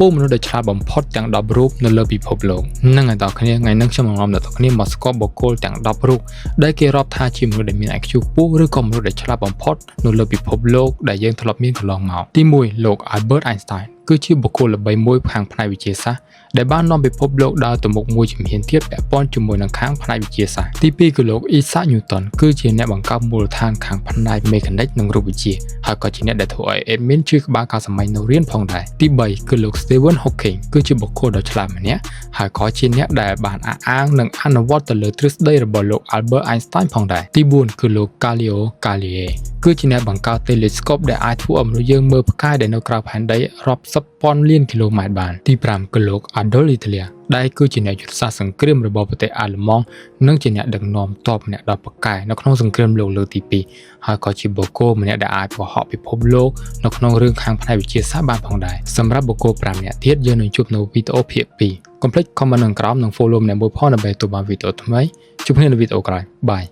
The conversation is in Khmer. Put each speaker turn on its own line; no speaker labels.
ពូលមនុស្សដែលឆ្លាតបំផុតទាំង10រូបនៅលើពិភពលោកនឹងឲ្យដល់គ្នាថ្ងៃនេះខ្ញុំនឹងនាំអ្នកទាំងគ្នាមកស្គាល់បុគ្គលទាំង10រូបដែលគេរាប់ថាជាមនុស្សដែលមាន IQ ខ្ពស់ឬក៏មនុស្សដែលឆ្លាតបំផុតនៅលើពិភពលោកដែលយើងធ្លាប់មានកន្លងមកទី1លោក Albert Einstein គឺជាបុគ្គលល្បីមួយខាងផ្នែកវិទ្យាសាស្ត្រដែលបាននាំពិភពលោកដើរទៅមុខមួយជំហានទៀតពាក់ព័ន្ធជាមួយនឹងខាងផ្នែកវិទ្យាសាស្ត្រទី2គឺលោក Isaac Newton គឺជាអ្នកបង្កើតមូលដ្ឋានខាងផ្នែកមេកានិកនិងរូបវិទ្យាហើយក៏ជាអ្នកដែលធ្វើឲ្យ admin ឈឺក្បាលកាលសម័យនៅរៀនផងដែរទី3គឺលោក Stephen Hawking គឺជាបុគ្គលដ៏ឆ្លាតម្នាក់ហើយក៏ជាអ្នកដែលបានអះអាងនិងអនុវត្តទៅលើទ្រឹស្ដីរបស់លោក Albert Einstein ផងដែរទី4គឺលោក Galileo Galilei គឺជាអ្នកបង្កើត telescope ដែលអាចធ្វើឲ្យមនុស្សយើងមើលផ្កាយដែលនៅក្រៅផែនដីរាប់សិបពាន់លានគីឡូម៉ែត្របានទី5គឺលោក Adolf Hitler ដែលគឺជាអ្នកយុទ្ធសាស្ត្រសង្គ្រាមរបស់ប្រទេសអាល្លឺម៉ង់និងជាអ្នកដឹកនាំទ័ពម្នាក់ដ៏ពូកែនៅក្នុងសង្គ្រាមលោកលើកទី2ហើយក៏ជាបុគ្គលម្នាក់ដែលអាចបង្ហក់ពិភពលោកនៅក្នុងរឿងខាងផ្នែកវិទ្យាសាស្ត្របានផងដែរសម្រាប់បុគ្គល5នាក់ទៀតយើងនឹងជួបនៅវីដេអូភាគ2កុំភ្លេច comment នៅក្រោមនិង follow ម្នាក់មួយផងដើម្បីទទួលបានវីដេអូថ្មីជួបគ្នានៅវីដេអូក្រោយ។ Bye.